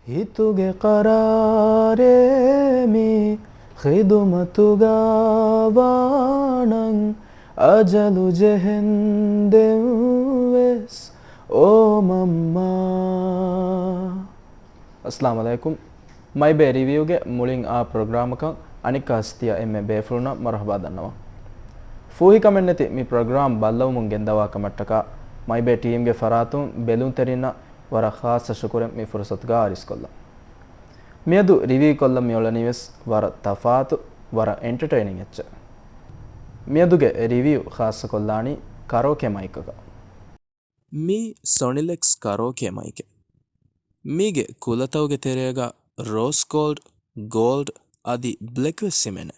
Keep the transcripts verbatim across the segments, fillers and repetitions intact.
ހިތުގެ ޤަރާރޭ މި ޚިދުމަތުގަ ވާނަން، އަޖަލު ޖެހެންދެން ވެސް އޯ މަންމާ. އައްސަލާމު ޢަލައިކުމް. މައިބޭ ރިވިއުގެ މުޅިން އާ ޕްރޮގްރާމަކަށް އަނެއްކާސް ތިޔަ އެންމެ ބޭފުޅުންނަށް މަރުޙަބާ ދަންނަވަން. ފޫހިކަމެއްނެތި މި ޕްރޮގްރާމް ބައްލަވަމުން ގެންދަވާ ކަމަށްޓަކާ މައިބޭ ޓީމްގެ ފަރާތުން ބެލުންތެރިންނަށް ވަރަށް ޚާއްޞަ ޝުކުރެއް މި ފުރުޞަތުގަ އަރިސްކޮށްލަން. މިއަދު ރިވިއު ކޮށްލަން މިއުޅެނީ ވެސް ވަރަށް ތަފާތު، ވަރަށް އެންޓަޓެއިނިން އެއްޗެއް. މިއަދުގެ ރިވިއު ޚާއްޞަކޮށްލާނީ ކަރޯކޭ މައިކަކަށް. މީ ސޮނިލެކްސް ކަރޯކޭ މައިކެއް. މީގެ ކުލަތައުގެ ތެރޭގަ ރޯސް ގޯލްޑް، ގޯލްޑް އަދި ބްލެކް ވެސް ހިމެނޭ.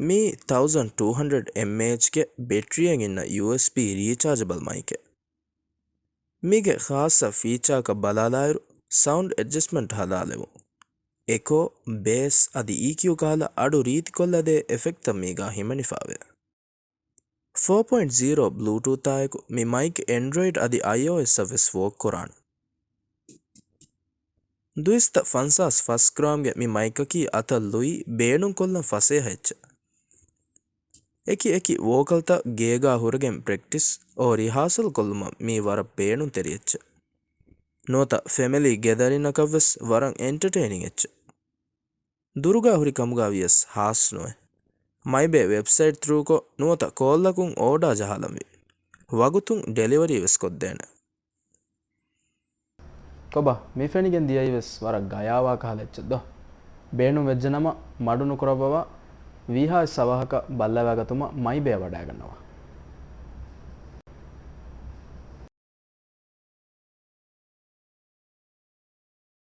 މީ ތައުޒަން ޓޫ ހަންޑްރެޑް އެމްއޭއެޗްގެ ބެޓްރީއެއް އިންނަ ޔޫއެސްބީ ރީޗާޖަބަލް މައިކެއް. މީގެ ޚާއްޞަ ފީޗާކަށް ބަލާލާއިރު، ސައުންޑް އެޑްޖަސްޓްމަންޓް ހަލާލެވުން، އެކޯ، ބޭސް އަދި އީކިއު ކަހަލަ އަޑު ރީތިކޮށްލަދޭ އެފެކްޓްތައް މީގާ ހިމެނިފާވޭ. ފޯ ޕޮއިންޓް ޒީރޯ ބްލޫޓޫތާއެކު މި މައިކް އެންޑްރޮއިޑް އަދި އައިއޯއެސްއަށް ވެސް ވޯކް ކުރާނެ. ދުއިސައްތަ ފަންސާސް ފަސް ގްރާމްގެ މި މައިކަކީ އަތަށް ލުއި ބޭނުންކޮށްލަން ފަސޭހަ އެއްޗެއް. އެކި އެކި ވޯކަލްތައް ގޭގާ ހުރެގެން ޕްރެކްޓިސް އޯ ރިހާސަލް ކޮށްލުމަށް މީ ވަރަށް ބޭނުންތެރި އެއްޗެއް. ނުވަތަ ފެމިލީ ގެދަރިންއަކަށް ވެސް ވަރަށް އެންޓަޓެއިނިން އެއްޗެއް. ދުރުގާ ހުރި ކަމުގާ ވިޔަސް ހާސް ނުވޭ. މައިބޭ ވެބްސައިޓް ތްރޫކޮށް ނުވަތަ ކޯލްއަކުން އޯޑާ ޖަހާލަންވީ. ވަގުތުން ޑެލިވަރީ ވެސް ކޮށްދޭނެ. ކޮބާ، މި ފެނިގެން ދިޔައީ ވެސް ވަރަށް ގަޔާވާ ކަހަލަ އެއްޗެއް ދޯ؟ ބޭނުން ވެއްޖެނަމަ، މަޑުނުކުރައްވަވާ، ވީހާވެސް އަވަހަކަށް ބައްލަވާގަތުމަށް މައިބޭއަށް ވަޑައިގަންނަވާ.